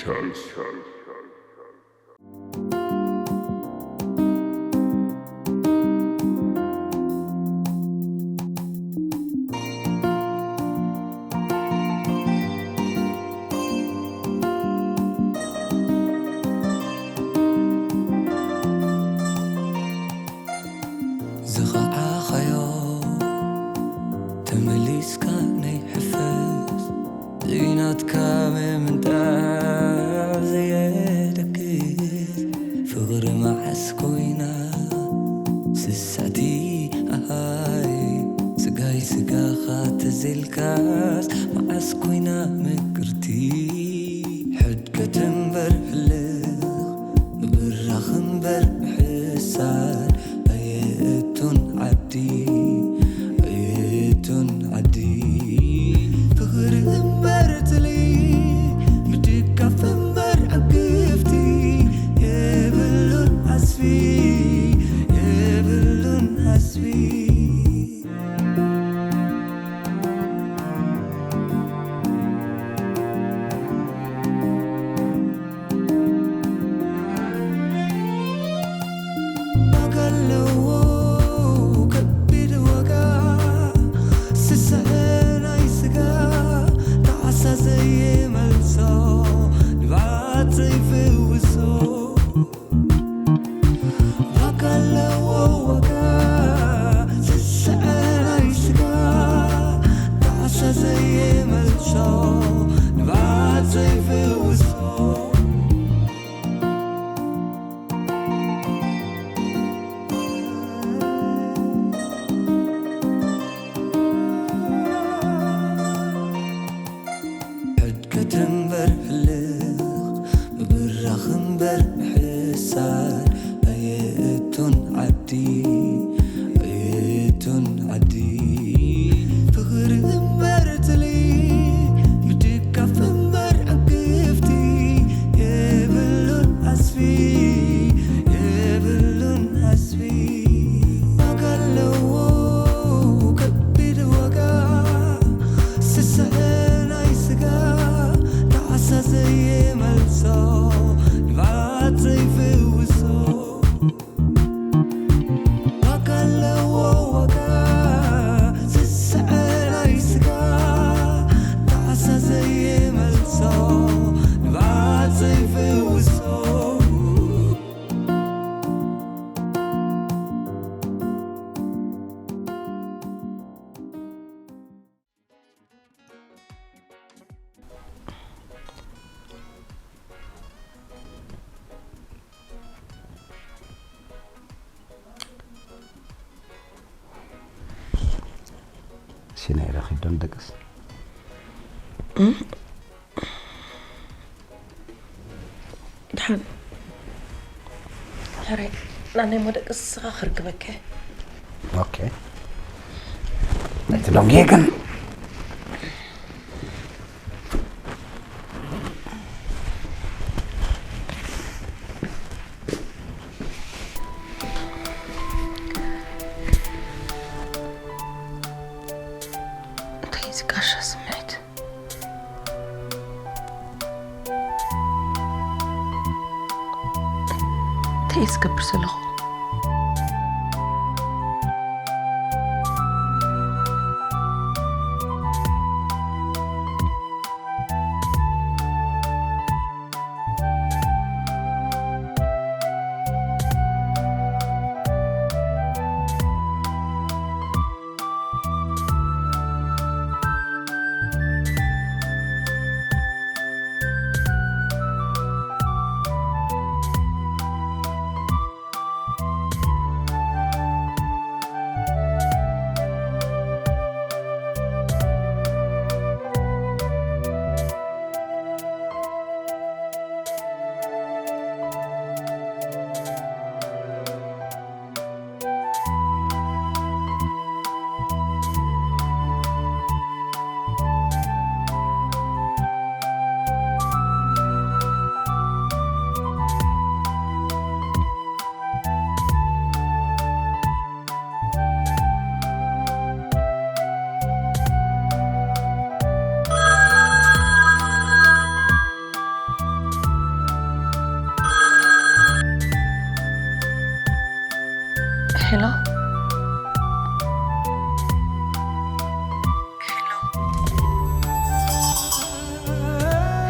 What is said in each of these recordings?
Curse. ዝኸዓኻዮ ተመሊስካ ናይ ሕፈስ ዘይናትካ ምምንጣር ዘየደግስ ፍቕሪ መዓስ ኮይና ስስዕቲ ኣሃይ ስጋይ ስጋኻ ተዘልካስ መዓስ ኮይና ምቅርቲ ሕድገት እምበር ህልኽ ምብራኽ እምበር ምሕሳር ኣየእቱን ዓዲ ኣየእቱን ዓዲ ፍቕሪ እምበር ትሊ ምድጋፍ እምበር ዕግፍቲ የብሉን ዓስቢ የብሉን ዓስቢ ዋጋ ኣለዎ ከቢድ ዋጋ ስስዐ ናይ ስጋ ጣዕሳ ዘይመልሶ ንብዓት ዘይፍውሶ ዋጋ ኣለዎ ዋጋ ስስዐ ናይ ስጋ ጣዕሳ ዘይመልሶ ንብዓት ዘይፍውሶ ሕድገት እምበር ህልኽ ምብራኽ እምበር ምሕሳር ኣየእቱን ዓዲ ኣየእቱን ዓዲ ፍቕሪ እምበር ትሊ ምድጋፍ እምበር ዕግፍቲ የብሉን ዓስቢ የብሉን ዓስቢ ዋጋ ኣለዎ ከቢድ ዋጋ ስስዐ ናይ ስጋ ጣዕሳ ዘይመልሶ ንብዓት ዘይፍውሶ ዋጋ ኣለዎ ዋጋ ስስዐ ናይ ስጋ ጣዕሳ ዘይመልሶ ንብዓት ዘይፍውሶ ሲናይ ረኺብ ዶ ንደቅስ? ድሓን ሕራይ ናነይ ሞደቂ ንስኻ ክርክበከ ኦኬ ናይቲ ዶንጌ ግን እንታይ ዝጋሻ ስምዒት እንታይ ዝገብር ዘለኹ ሄሎ፣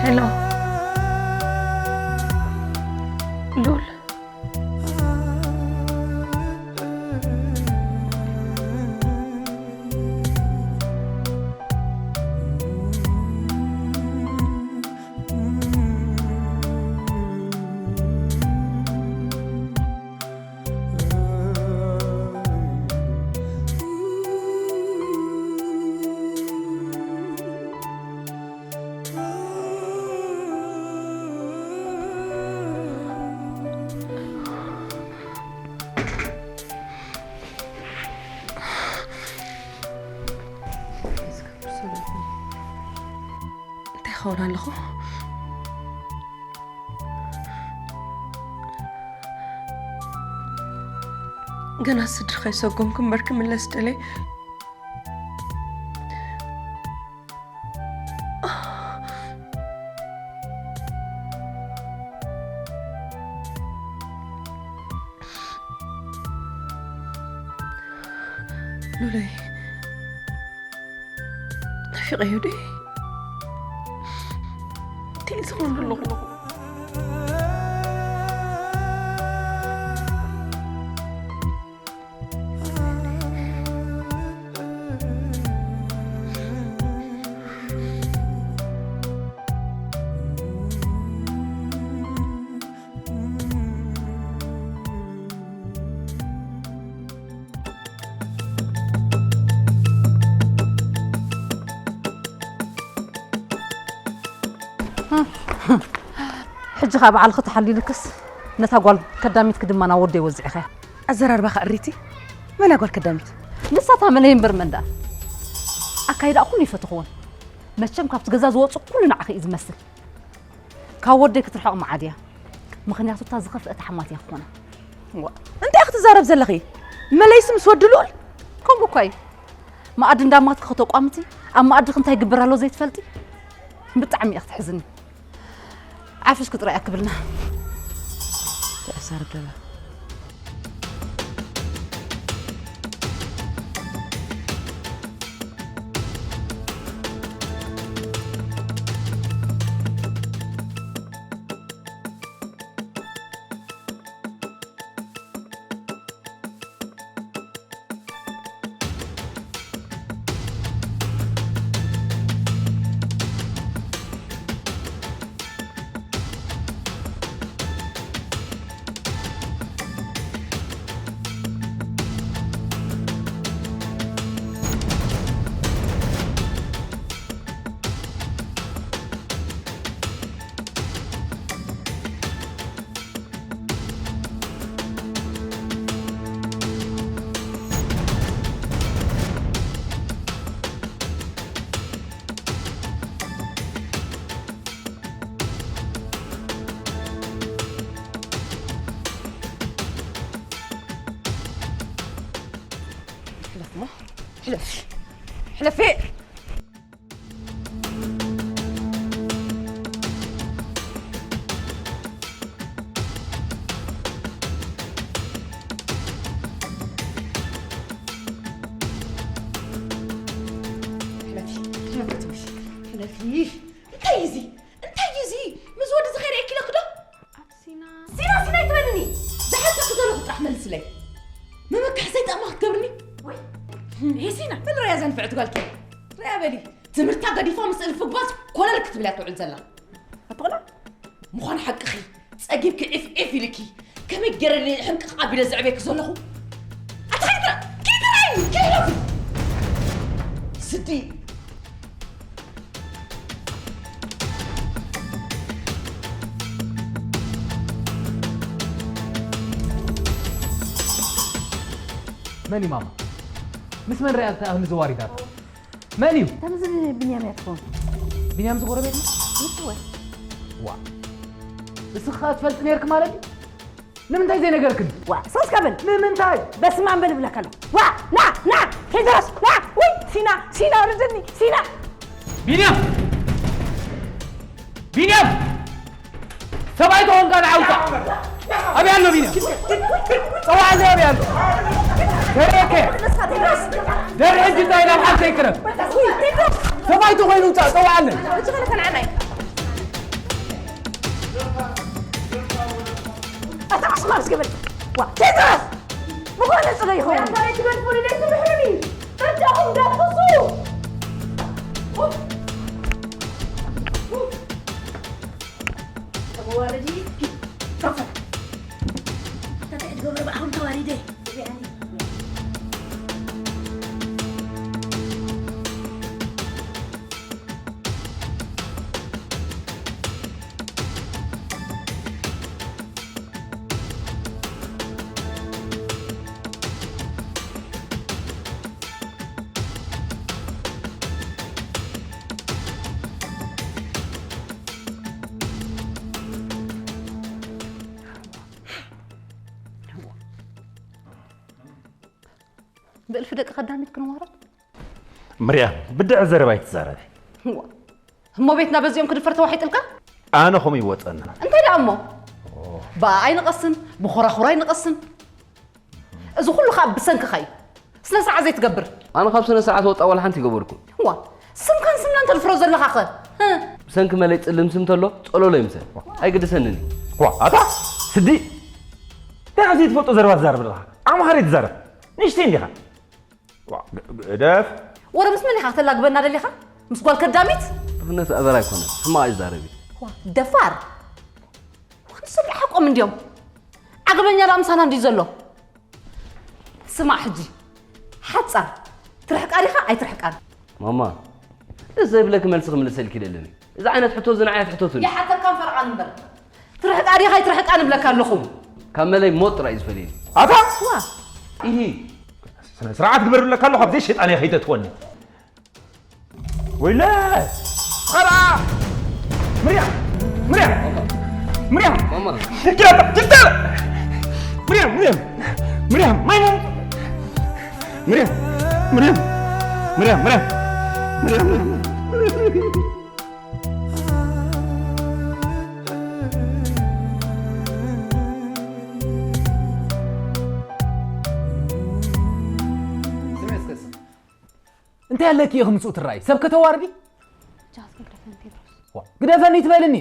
ሄሎ፣ ሉል። እንታይ ይኸውን ኣለኹ? ገና ስድሪ ከይሰጎምኩ እምበር ክምለስ ደለይ። ሉለይ፣ ናፊቐዮ ድየ? እንታይ ዝኸውን ኣለኹ? ሕጂ ኸኣ ባዕልኺ ተሓሊልክስ፣ ነታ ጓል ከዳሚትኪ ድማ ናብ ወደይ ወዚዕኻያ። ኣዘራርባኻ እሪቲ። መን እያ ጓል ከዳሚት? ንሳ እታ መለይ እምበር መን ደኣ? ኣካይዳኣ ኩሉ ኣይፈተኽዎን። መቸም ካብቲ ገዛ ዝወጹ ኩሉ ንዓኺ እዩ ዝመስል። ካብ ወደይ ክትርሕቕ መዓድ እያ። ምኽንያቱ እታ ዝኸፍአት ሓማት እያ ክኾና። ዋ፣ እንታይ ኢኺ ትዛረቢ ዘለኺ? መለይሲ ምስ ወዲ ልኡል? ከምኡ እኳ እዩ። መኣዲ እንዳማትኪ ከተቋምቲ፣ ኣብ መኣድኺ እንታይ ይግበር ኣሎ ዘይትፈልጢ? ብጣዕሚ ኢኺ ትሕዝኒ። ዓፍሽ ክጥራይ ኣክብልና። ተእሰር ገለ። ሕለፍ እሞ፣ ሕለፍ። ሕለፊ። ሕለፊ፣ ሕለፊ፣ ሕለፊ። እንታይ እዩ እዚ? እንታይ እዩ እዚ? ምስ ወዲ እዚ ከይርእየኪ ኢለኪ ዶ? ሲና። ሲና፣ ሲና ኣይትበልኒ። ዝሓተኪ ዘለኹ ጥራሕ መልስለይ። ምምካሕ ዘይጠቕማ ክትገብርኒ? ወይ፣ ሄ ሲና። በሊ ርያ እዛ ንፍዕቲ ጓልኪ። ርያ በሊ። ትምህርታ ገዲፋ ምስ እልፊ ጓዝ ኮለል ክትብል እያ ትውዕል ዘላ። ኣቲ ቆልዓ። ምዃኑ ሓቅኺ። ጸጊብኪ ዒፍ ዒፍ ኢልኪ። ከመይ ገይረ ሕንቅቕ ኣቢለ ዘዕብየኪ ዘለኹ? ኣታ ከይትረ-፣ ከይትረኣይኒ፣ ከይትረኣይኒ። ስዲ። መን እዩ ማማ? ምስ መን ርኣያ እታ እኽሊ ዘዋሪዳታ? መን እዩ? ከምዚ ብንያም እያ ትኸውን። ብንያም ዝጎረቤት ነው? ንሱ ወይ? ዋ። እስኻ ትፈልጥ ነርክ ማለት እዩ? ንምንታይ ዘይነገርክን? ዋ፣ ሰስ ከብል። ንምንታይ? በስመ ኣብ በል እብለካ ኣለኹ። ዋ፣ ና፣ ና፣ ቴድሮስ፣ ና። ውይ፣ ሲና፣ ሲና፣ ውርድኒ፣ ሲና። ቢንያም! ቢንያም! ሰብኣይ ተኾንካ ንዓ ውጻእ። ኣበይ ኣሎ ቢንያም? ጸዋዕለይ ኣበይ ኣሎ? ድሕሪ ሕጂ እንታይ ናብ ሓንቲ ኣይቅረብ። ሰብኣይ ተኾይኑ ውፃእ፣ ፀውዓለይ። ኣታ ኣስማር ዝገበል። ዋ፣ ቴድሮስ! ብኾነ ጽሎ ይኸውን። ኣታ ትገድፉኒ ደስ ትብሕሩኒ። በጃኹም ደቅሱ። ተዋረዲ። ኣታ ትዕድ ገብረ ብኣኹም ተዋሪደ። ብእልፊ ደቂ ከዳሚት ክንዋረድ። ምርያ፣ ብድዐ ዘረባ ኣይትዛረቢ። እዋ፣ እሞ ቤትና በዚኦም ክድፈር ተዋሒጥልካ? ኣነ ከምኡ ይወፀና። እንታይ ደኣ እሞ? ብኣ ኣይንቐስን፣ ብኾራኹራ ኣይንቐስን። እዚ ኩሉ ከዓ ብሰንክኻ እዩ። ስነ ስርዓት ዘይትገብር። ኣነ ካብ ስነ ስርዓት ወፃእ ዋላ ሓንቲ ይገበርኩ። እዋ፣ ስምካን ስምናን ተድፍሮ ዘለኻ ኸ? ህ? ብሰንኪ መለይ ፅልም ስም ተሎ ፀሎሎ ይምሰል። ኣይግድሰንን እዩ። ዋ፣ ኣታ ስዲ፣ እንታይ ኣብዚ ትፈልጦ ዘረባ ትዛረብ ኣለኻ? ኣምሓሪ ትዛረብ። ንእሽተይ እንዲኻ። ዋ፣ ግ-፣ ግደፍ። ወረ ምስ መን ኢኻ ከተላግበና ደሊኻ? ምስ ጓል ከዳሚት? ድኽነት ኣበር ኣይኮነን። ሕማቕ ኣይዛረብ እዩ። ዋ፣ ደፋር። ዋ፣ ንሶም ሓቆም እንድዮም። ዓገበኛ ደኣ ምሳና እንድዩ ዘሎ። ስማዕ ሕጂ። ሓጻር። ትርሕቃ ዲኻ ኣይትርሕቃን? ማማ፣ ደስ ዘይብለኪ መልሲ ክምልሰልኪ ደለኒ። እዚ ዓይነት ሕቶ እዚ ንዓይ ኣይትሕተቱኒ። ይሓተካን ፈርቓን እምበር። ትርሕቃ ዲኻ ኣይትርሕቃን እብለካ ኣለኹ። ካብ መለይ ሞት ጥራይ እዩ ዝፈልየኒ። ኣታ! ዋ! ኢሂ! ስነ ስርዓት ግበር እብለካ ኣለኹ፣ ካብዘይ ሸይጣን እየ ከይተትወኒ። ወይለ! ኸራ! ምርያ! ምርያ! ምርያ! ማማ! ትፍታ! ትፍታ! ምርያ! ምርያ! ምርያ! ማይ! ምርያ! ምርያ! ምርያ! ምርያ! ምርያ! እንታይ ኣለኪ ኢኺ ምስኡ ትረኣይ? ሰብ ከተዋርዲ? ጃዝ ግደፈኒ ቴድሮስ። ዋ፣ ግደፈኒ ትበልኒ?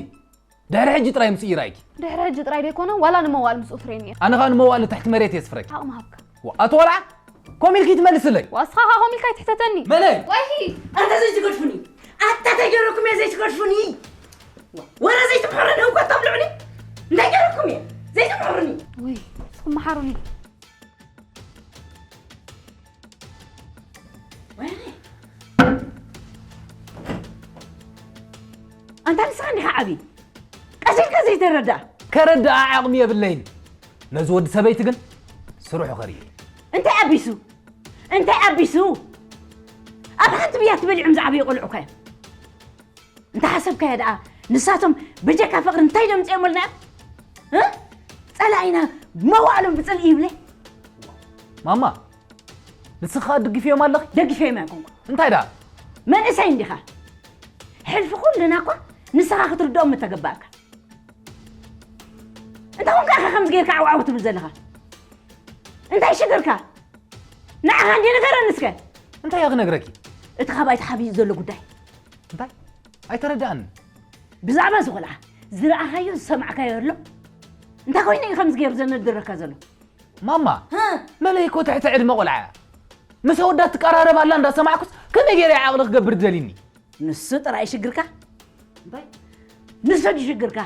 ድሕሪ ሕጂ ጥራይ ምስኡ ይረኣይኪ። ድሕሪ ሕጂ ጥራይ ደይኮነ፣ ዋላ ንመዋእል ምስኡ ትርእየኒ እየ። ኣነ ኸኣ ንመዋእል ትሕቲ መሬት እየ ስፍረኪ። ዓቕሚ ሃብካ። ዋ፣ ኣቶ ወልዓ፣ ኮሚልኪ ትመልስለይ? ዋ፣ እስኻ ኸኣ ኮሚልካ ኣይትሕተተኒ። መለይ! ወይሂ! ኣንታ ዘይትገድፉኒ! ኣታ እንታይ ገይረኩም እየ ዘይትገድፉኒ? ዋ፣ ወረ ዘይትምሕሩኒ እኳ እቶም ልዕሊ? እንታይ ገይረኩም እየ ዘይትምሕሩኒ? ውይ፣ እስኹም መሓሩኒ። ወይኔ። ኣንታ ንስኻ እንዲኻ ዓቢ። ቀስ ኢልካ ዘይተረዳእ። ከረዳእ ዓቕሚ የብለይን። ነዚ ወዲ ሰበይቲ ግን ስርሑ ከርእዮ። እንታይ ኣቢሱ? እንታይ ኣቢሱ? ኣብ ሓንቲ ብያቲ በሊዖም ዝዓበዩ ቆልዑ እኳ እዮም። እንተ ሓሰብካዮ ደኣ፣ ንሳቶም በጀካ ፍቕሪ እንታይ ኢሎም ጽዮሞልና እዮም? እ? ጸላኢና መዋእሎም ብጽልኢ ይብለ። ማማ፣ ንስኻ ትድግፍዮም ኣለኺ? ደግፍዮም ኣይኮንኩ። እንታይ ደኣ? መንእሰይ እንዲኻ። ሕልፊ ኩልና እኳ ንስኻ ክትርድኦም ምተገባእካ። እንታይ ኮንካ ኢኻ ከምዚ ጌርካ ዓው ዓው ትብል ዘለኻ? እንታይ ሽግርካ? ንዓኻ እንዲ ንገረኒ እስከ። እንታይ እየ ክነግረኪ? እቲ ካባይ ተሓቢኡ ዘሎ ጉዳይ። እንታይ? ኣይተረድኣንን። ብዛዕባ እዚ ቆልዓ ዝረኣኻዮ ዝሰማዕካዮ ኣሎ? እንታይ ኮይኑ እዩ ከምዚ ገይሩ ዘነድረካ ዘሎ? ማማ፣ ህ? መለይ እኮ ትሕቲ ዕድመ ቆልዓ እያ። ምስ ኣወዳት ትቀራረብ ኣላ እንዳሰማዕኩስ ከመይ ገይረ እየ ዓቕሊ ክገብር ደሊኒ? ንሱ ጥራይ ሽግርካ? እንታይ? ንሱ ድዩ ሽግርካ?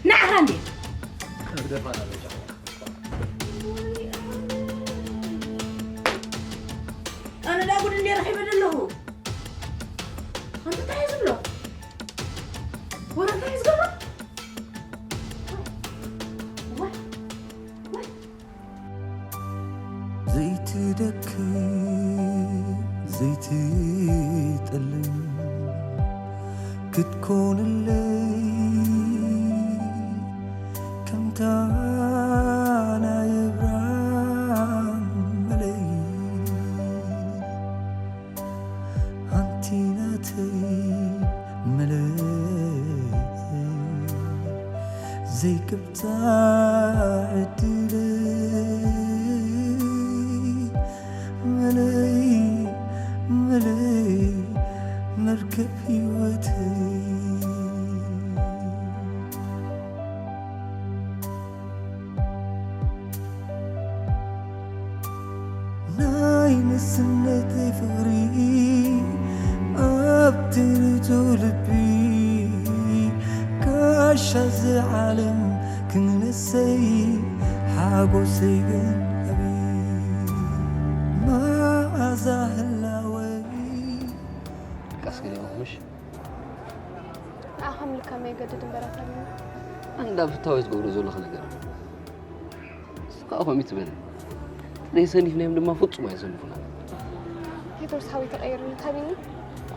ንዓኻ እንዴ? ኣነ ዳ ጉድ እንዴ ረኺበ ዘለኹ? ኣንተ እንታይ እዩ ዝብሎ? ወረ እንታይ እዩ ዝገብሮ? ወይ፣ ወይ። ዘይትደክም ዘይትጠልም ክትኮንለይ ከምታ ናይ እብራም መለይ። እታ ዕድለይ መለይ መለይ መርከብ ህይወተይ ናይ ንስነተይ ፍቕሪ ኣብ ትርቱ ልቢ ጋሻ ዝዓለም ክንሰይ ሓጎሰይ ግን ኣቢ መዓዛ ህላወይ ቀስግን ይኹምሽ ንኣኻ ምልካም የገድድ እምበር ኣታቢና ኣንዳ ፍታወይ ትገብሮ ዘለኹ ነገር እሱ ከዓ ከምኡ ትበል ዘይሰኒፍናዮም ድማ ፍጹም ኣይሰንፉና ቴድሮስ ሓወይ ተቐይርኒ ታቢኒ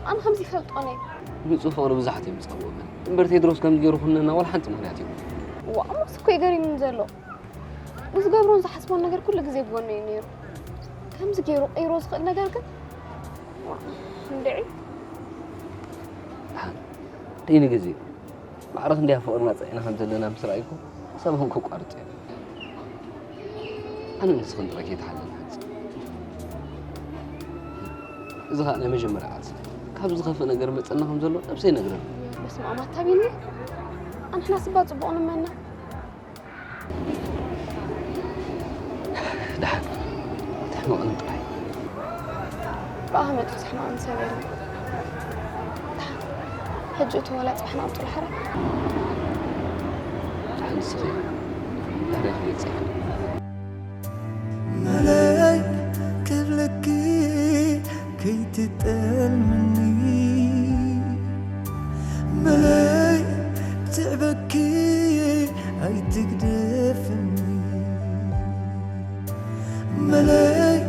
ኣነ ከምዚ ይፈልጦ ነይ ንጹህ ፍቕሪ ብዙሓት እዮም ዝጸውዑ እምበር ቴድሮስ ከምዚ ገይሩ ኩነና ዋላ ሓንቲ ምኽንያት እዩ ዋእ እሞስ እኮ እዩ ገሪምኒ ዘሎ ብዝገብሮን ዝሓስቦን ነገር ኩሉ ግዜ ብጎነይ እዩ ነይሩ ከምዚ ገይሩ ቀይሮ ዝኽእል ነገር ግን እንድዒ ደይ ንግዜ ማዕረ ክንደይ ፍቕርና ጸዒና ከም ዘለና ምስ ረኣይኩ ሰብኹም ከቋርጽ እየ ኣነ ንስኽን ጥራይ ከይተሓለል ሓንስ እዚ ኸኣ ናይ መጀመርያ ዓርሲ ካብ ዝኸፍእ ነገር መጸና ከም ዘሎ ነብሰይ ነግረሉ በስመ ኣብ ኣታቢኒ ኣንሕና ስባ ጽቡቕ ንመና ደሓን ትሕመቕኒ ጥራይ ብኣመት ብዙሕ ማእም ሰብ የለን ሕጂ እቲ ወላ ጽባሕ ናብ ጥልሓራ ደሓን ንስኺ ዳሕራይ ክመጽእ መለይ ክብለኪ ከይትጠልምኒ መለይ ትዕበኪ ኣይትግደፍኒ መለይ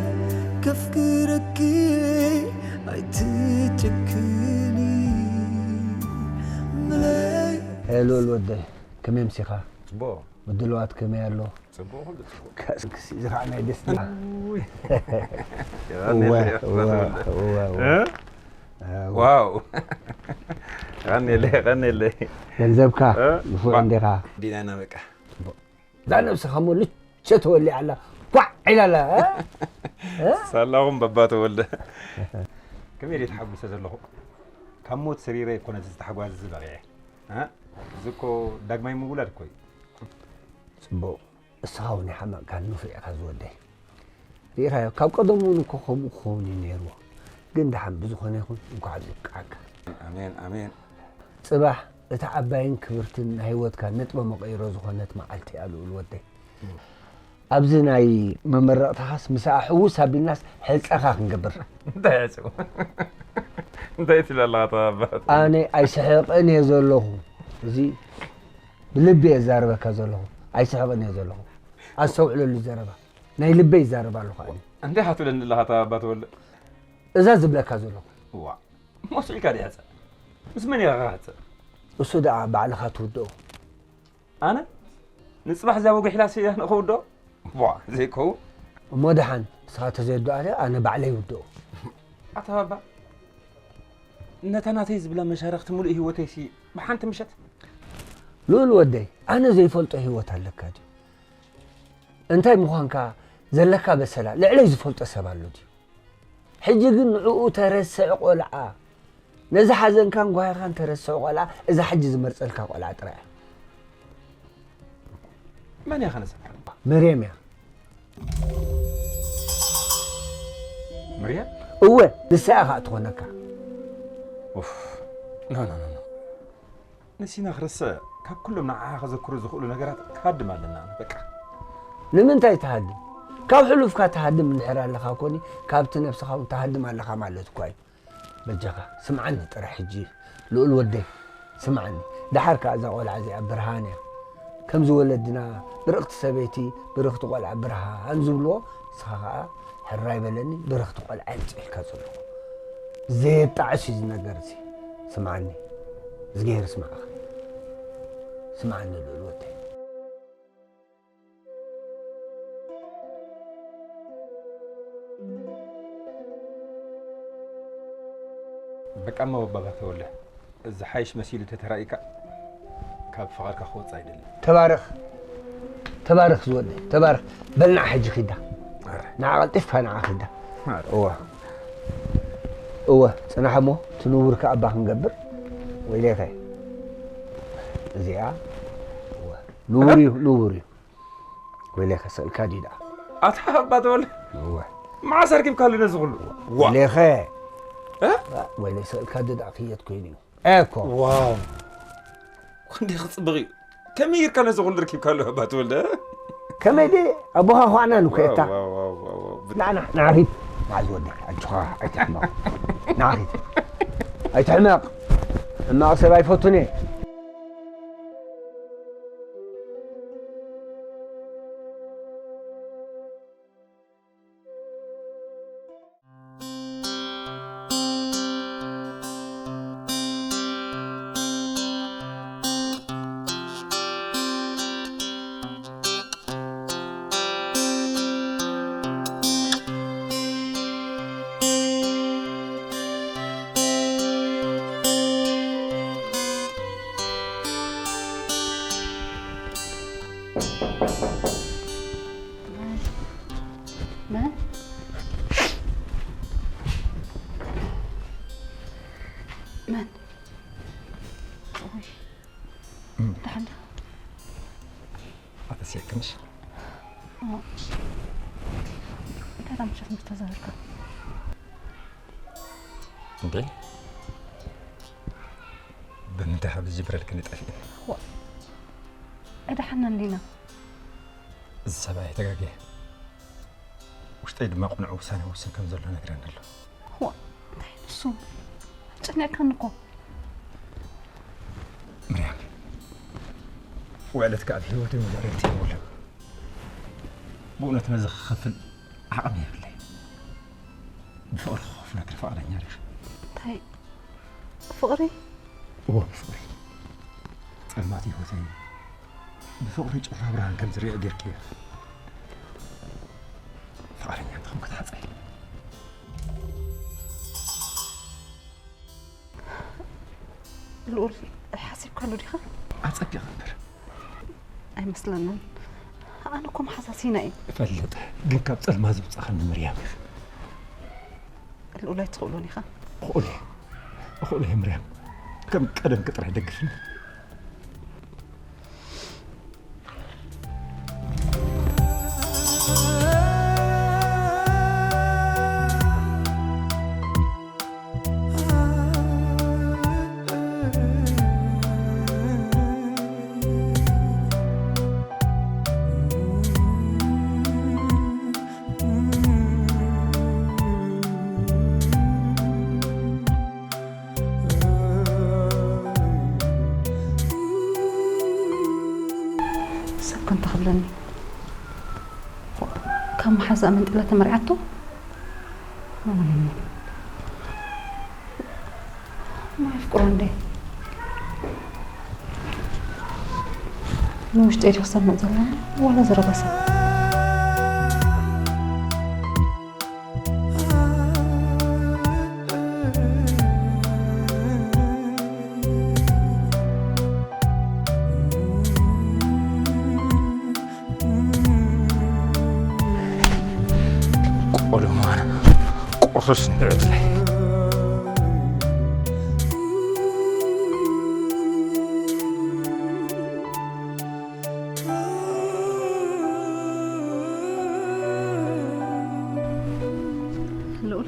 ከፍቅረኪ ኣይትጨክኒ መለይ ሄሎ ልወደይ ከመይ ምሲኻ ጽቡቕ ምድልዋት ከመይ ኣሎ ጽቡቕ ኩሉ ጽቡቕ ከስክሲ እዚ ከዓ ናይ ደስታ እወ፣ እወ፣ እወ፣ እወ። እ? ዋው ቀኒለይ ቀኒለይ ገንዘብካ እ? ንፉዕ ባ- እንዲኻ ዲና ኢና በቃ እዛ ነብስኻ ሞ ልቸ ተወሊዓ ኣላ ኳዕ ኢላ ኣላ እ? ሳላኹም በባ ተወልደ ከመይ ደይ ተሓጉሰ ዘለኹ ካብ ሞት ሰሪረ ኣይኮነ ዝተሓጓዝ ዝበቂዐ እ? እዚ እኮ ዳግማይ ምውላድ እኮ እዩ ፅቡቕ እስኻ እውን ይሓመቕካ ንፉዕ ኢኻ ዝወደይ ርኢኻዮ ካብ ቀደም እውን እኮ ከምኡ ክኸውን እዩ ነይርዎ ግን ደሓን ብዝኾነ ይኹን እንኳዕ ኣብዚ ብቅዓካ ኣሜን ኣሜን ፅባሕ እታ ዓባይን ክብርትን ናይ ህይወትካ ነጥበ መቐይሮ ዝኾነት መዓልቲ እያ ልኡል ወደይ ኣብዚ ናይ መመረቕታኻስ ምስኣ ሕውስ ኣቢልናስ ሕፀኻ ክንገብር እንታይ ዕፅው እንታይ ትብል ኣለኻ ተባባት ኣነ ኣይስሕቕን እየ ዘለኹ እዚ ብልቢ እየ ዛረበካ ዘለኹ ኣይስሕቕን እየ ዘለኹ ኣስተውዕለሉ ዘረባ ናይ ልበይ ይዛረብ ኣለኹ ኣነ እንታይ ሓትብለኒ ኣለኻ ተባባት ወለ እዛ ዝብለካ ዘለኹ ዋ ሞስዒልካ ዲያፀ ምስ መን ኢኻ ክሓፀ እሱ ደኣ ባዕልኻ ትውድኦ ኣነ ንፅባሕ እዚኣ ወጉሒላ ስኢላ ንኸውዶ ቧ ዘይከው እሞ ደሓን ንስኻ ተዘየድኣለ ኣነ ባዕለይ ይውድኦ ኣተባባ ነታ ናተይ ዝብላ መሻርኽቲ ሙሉእ ህይወተይሲ ብሓንቲ ምሸት ልኡል ወደይ ኣነ ዘይፈልጦ ህይወት ኣለካ ድዩ እንታይ ምዃንካ ዘለካ በሰላ ልዕለይ ዝፈልጦ ሰብ ኣሎ ድዩ ሕጂ ግን ንዕኡ ተረስዕ ቆልዓ ነዚ ሓዘንካን ጓሂኻን ተረስዕ ቆልዓ እዛ ሕጂ ዝመርፀልካ ቆልዓ ጥራይ እያ መን እያ ከነሰካ መርየም እያ መርየም እወ ንሳ እያ ከዓ ትኾነካ ኡፍ ኖ ኖ ኖ ኖ ንሲና ክርስዕ ካብ ኩሎም ንዓኻ ከዘክሩ ዝኽእሉ ነገራት ክሃድም ኣለና በቃ ንምንታይ ትሃድም ካብ ሕሉፍካ ትሃድም እንድሕር ኣለኻ ኮኒ ካብቲ ነብስኻ እውን ትሃድም ኣለኻ ማለት እኳ እዩ በጃኻ ስምዓኒ ጥራሕ ሕጂ ልኡል ወደይ ስምዓኒ ደሓር ከዓ እዛ ቆልዓ እዚኣ ብርሃን እያ ከምዚ ወለድና ብርኽቲ ሰበይቲ ብርኽቲ ቆልዓ ብርሃን ዝብልዎ ንስኻ ከዓ ሕራይ በለኒ ብርኽቲ ቆልዓ የምፅእልካ ዘለኹ ዘየጣዕስ እዩ እዚ ነገር እዚ ስምዓኒ እዝግሄር ስምዓኻ ስምዓኒ ልኡል ወደይ በቃ እሞ ባባ ተወለ ዝሓይሽ መሲሉ ተተራኢካ ካብ ፍቓድካ ክወጽእ ኣይደልን። ተባረኽ፣ ተባረኽ ዝወደይ፣ ተባረኽ። በል ንዓ ሕጂ ኺዳ። ኣረ። ንዓ ቀልጢፍካ ንዓ ኺዳ። ኣረ። እወ። እወ፣ ጽናሕ እሞ፣ እቲ ንቡር ከኣ እባ ክንገብር። ወይለኸ። እዚኣ፣ እወ። ንቡር እዩ፣ ንቡር እዩ። ወይለኸ፣ ስእልካ ድዩ ደኣ? ኣታ ኣባ ተወልደ። እወ። መዓስ ኣርኪብካሉ ነዚ ኹሉ? ዋ። ወይለኸ። እ? ወይለ ስእልካ ድዩ ደኣ ክየት ኮይኑ እዩ። እኮ። ዋው። ክንደይ ክጽብቕ እዩ። ከመይ ጌርካ ነዚ ኹሉ ረኪብካሉ ኣባ ተወልደ? ከመይ ድየ? ኣቦኻ ኳዕናን እኮ እየ። ዋው፣ ዋው፣ ዋው፣ ዋው፣ ዋው። ና፣ ና፣ ና፣ ኺድ። መዓዝ ወደይ? ኣጆኻ፣ ኣይትሕመቕ። ና፣ ኺድ። ኣይትሕመቕ። ሕማቕ ሰብ ኣይፈቱን እየ። መን? መን? ኡይ። እም። ደሓን ዲኻ? ኣተሲእክንሽ? ኣዎ። እንታይ ደኣ ምሸት ምስ ተዛረብካ? እንዴ? ብምንታይ ካብ ዝጅብረልክኒ ጠፊእኒ? ዋእ። ኣይደሓንናን ዲና? እዚ ሰብኣይ ተጋግየ። ውሽጠይ ድማ ቅኑዕ ውሳነ ይውስን ከም ዘሎ ነግረኒ ኣሎ። ዋእ፣ እንታይ ንሱ? ኣጨኒቕካኒ እኮ። ምርያም፣ ውዕለትካ ኣብ ህይወተይ መዳርግቲ የብሉን። ብእውነት ነዚ ክኸፍል ዓቕሚ የብለይ። ብፍቕሪ ክኸፍሎ ግን ፍቓደኛ ዲኻ? እንታይ? ፍቕሪ? እወ፣ ብፍቕሪ። ጸልማት ህይወተይ ብፍቕሪ ጭራ ብርሃን ከም ዝርእ ጌርክዮ። ፍቓደኛ እንተኾንኩ ትሓጸይ። ልኡል፣ ሓሲብካሉ ዲኻ? ኣጸቢቐ እምበር። ኣይመስለንን። ኣነ እኮ መሓዛሲና እየ። እፈልጥ፣ ግን ካብ ጸልማት ዘውጻእኽኒ ምርያም ኢኺ። ልኡል ኣይትኽእሎን ኢኻ። እኽእሎ እየ። እኽእሎ እየ ምርያም። ከም ቀደምኪ ጥራይ ደግፍኒ። ሰብ ከምታ ክብለኒ። ካብ መሓዛኣ መንጢላ ተመርዓቶ? ኣነ እሞ ማየፍቅሮ እንዴ? ንውሽጠይ ዲኺ ሰምዕ ዘለኒ? ዋላ ዘረባ ሰብ? ቆልማ ቁርስ ንዕድለይ። ልኡል።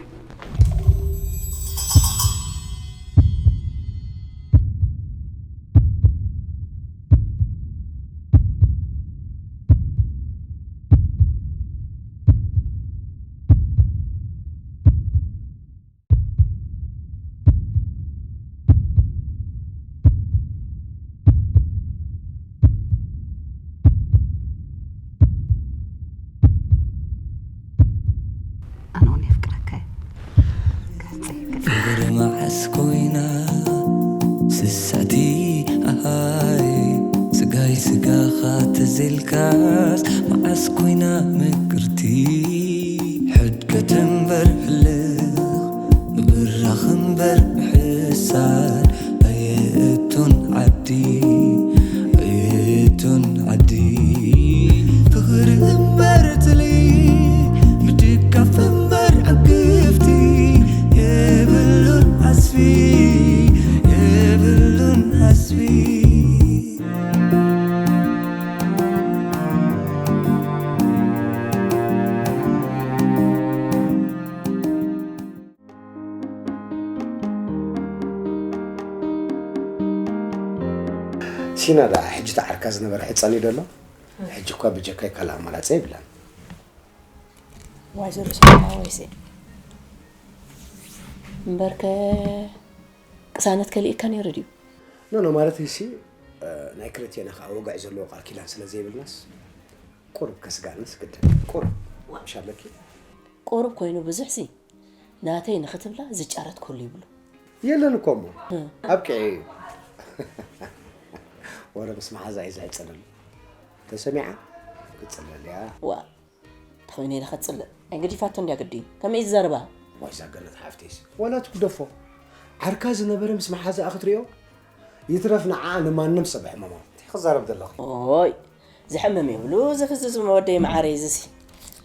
ኣነ እውን የፍቅረካ እየ። ገጸይ፣ ገጸይ። ፍቕሪ መዓስ ኮይና ስስዕቲ ኣሃይ፣ ስጋይ ስጋኻ ተዘልካስ መዓስ ኮይና ምቅርቲ? ሕድገት እምበር ሕልኽ፣ ምብራኽ እምበር ምሕሳር ኣየእቱን ዓዲ። ሲና ደኣ ሕጂ ተዓርካ ዝነበረ ሕጸን እዩ ደሎ። ሕጂ እኳ ብጀካይ ካልእ ኣማራጺ የብላን። ዋይ ዝርእሶም ሓወይሲ እምበርከ ቅሳነት ከሊእካ ነይሩ ድዩ? ኖ ኖ ማለት ሲ ናይ ክልቴና ከዓ ወግዒ ዘለዎ ቃል ኪዳን ስለ ዘይብልናስ ቁሩብ ከስጋእንስ ግድን ቁሩብ ምሽ ኣለኪ። ቁሩብ ኮይኑ ብዙሕ ሲ ናተይ ንኽትብላ ዝጫረት ኩሉ ይብሉ። የለን እኮ እሞ ኣብቅዒ እዩ። ወረ ምስ መሓዛ እዩ ዝሕፅለሉ። ተሰሚዓ ክትፅለል እያ። ዋ ተኾይነ ኢለ ከፅልእ ኣይገዲፋቶ እንድያ ግዲ ከመይ ዝዘርባ። ዋይ ዛገነት ሓፍቴስ ወላ ትጉደፎ። ዓርካ ዝነበረ ምስ መሓዛኣ ክትሪኦ ይትረፍ ንዓ ንማንም ሰብ ሕመሞ። እንታይ ክዛረብ ዘለኺ? ኦይ ዝሕምም የብሉ ዝፍዝዝ መወደይ መዓረይ ዝሲ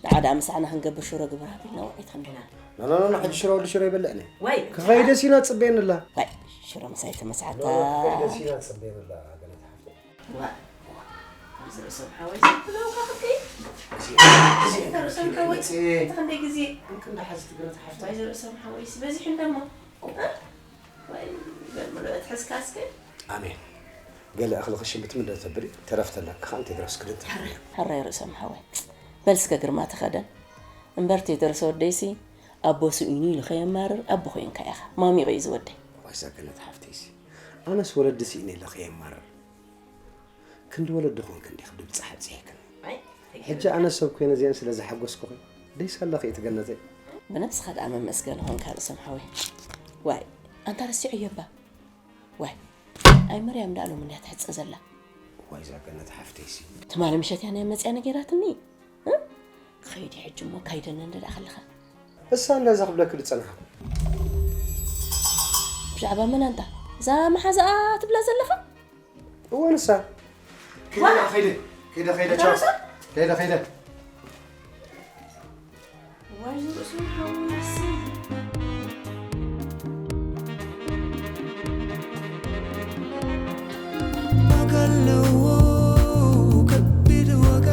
ንዓ ደኣ ምሳዕና ክንገብር ሽሮ ግብር ሃቢልና ውዒት ክንዲና። ኖኖኖ ሕጂ ሽሮ ወዲ ሽሮ ይበልዕኒ። ወይ ክኸይደ ሲና ጽበየንላ። ዋይ ሽሮ ምሳይ ተመሳዕታ። ሲና ጽበየንላ ገነት ሓፍተይ። ዋ እዚ ርእሶም ሓወይ ብለውካ ክትከይ ርእሶም ሓወይ እቲ ክንደይ ግዜ እንቅንዳ ሓዚ ትግረት ሓፍታ እዚ ርእሶም ሓወይስ በዚሑ እንደሞ ወይ በል ምሉእ ትሕዝካ እስከ ኣሜን ገለ እኽሊ ክሽምት ምደ ተብሊ ተረፍ ተለካ ከኣ እንተ ድረስ ክድንት ሕራይ ርእሶም ሓወይ በል እስከ ግርማ ተኸደን እምበር ቴድሮስ ወደይሲ ኣቦ ስኢኑ ኢሉ ከየማርር ኣቦ ኮይንካ ኢኻ ማሚቑ እዩ ዝወደይ ዋይ ሰገነት ሓፍተይሲ ኣነስ ወለዲ ስኢነ ኢለ ከየማርር ክንዲ ወለዲ ኾንክ እንዲኽ ድብጻሕ ኣብጺሕክን ሕጂ ኣነ ሰብ ኮይነ እዚአን ስለ ዝሓጎስኩኺ ደይሳለኺ እቲ ገነተይ ብነብስኻ ደኣ መመስገን ኾንካ ርእሶም ሓወይ ዋይ ኣንታ ረሲዑ የባ ዋይ ኣይ መርያም ደኣ ሎም እንድያ ትሕጸ ዘላ ዋይ እዛ ገነት ሓፍተይሲ ትማሊ ምሸት እያ ናይ መጽያ ነጊራትኒ እ? ክኸይድ እዩ ሕጂ እሞ ካይደኒ እንደ ደኣ ከለኻ እሳ እንዳ እዛ ክብለኪ ዝጸናሕኩ ብዛዕባ መን ኣንታ እዛ መሓዛኣ ትብላ ዘለኻ እወ ንሳ ከይደ ከይደ ከይደ ከይደ ቻው ከይደ ከይደ ዋይ ዝርእሱ ሓውሲ ዋጋ ኣለዎ ከቢድ ዋጋ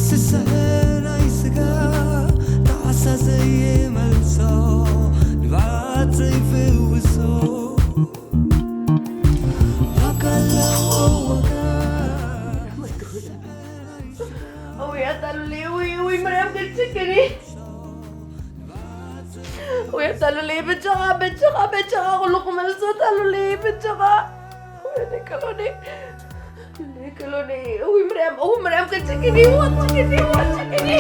ስስዐ ናይ ስጋ ጣዕሳ ዘይመልሶ ንብዓት ዘይፍውሶ ዋጋ ኣለዎ ዋጋ ወይ ኣታሉለይ ወይ ወይ ምርያም ክትችግኒ ወይ ኣታሉለይ በጃኻ በጃኻ በጃኻ ኩሉ ክመልሶ ኣታሉለይ በጃኻ ወይ ደቀሎኒ ደቀሎኒ ወይ ምርያም ወይ ምርያም ክትችግኒ ወትችግኒ ወትችግኒ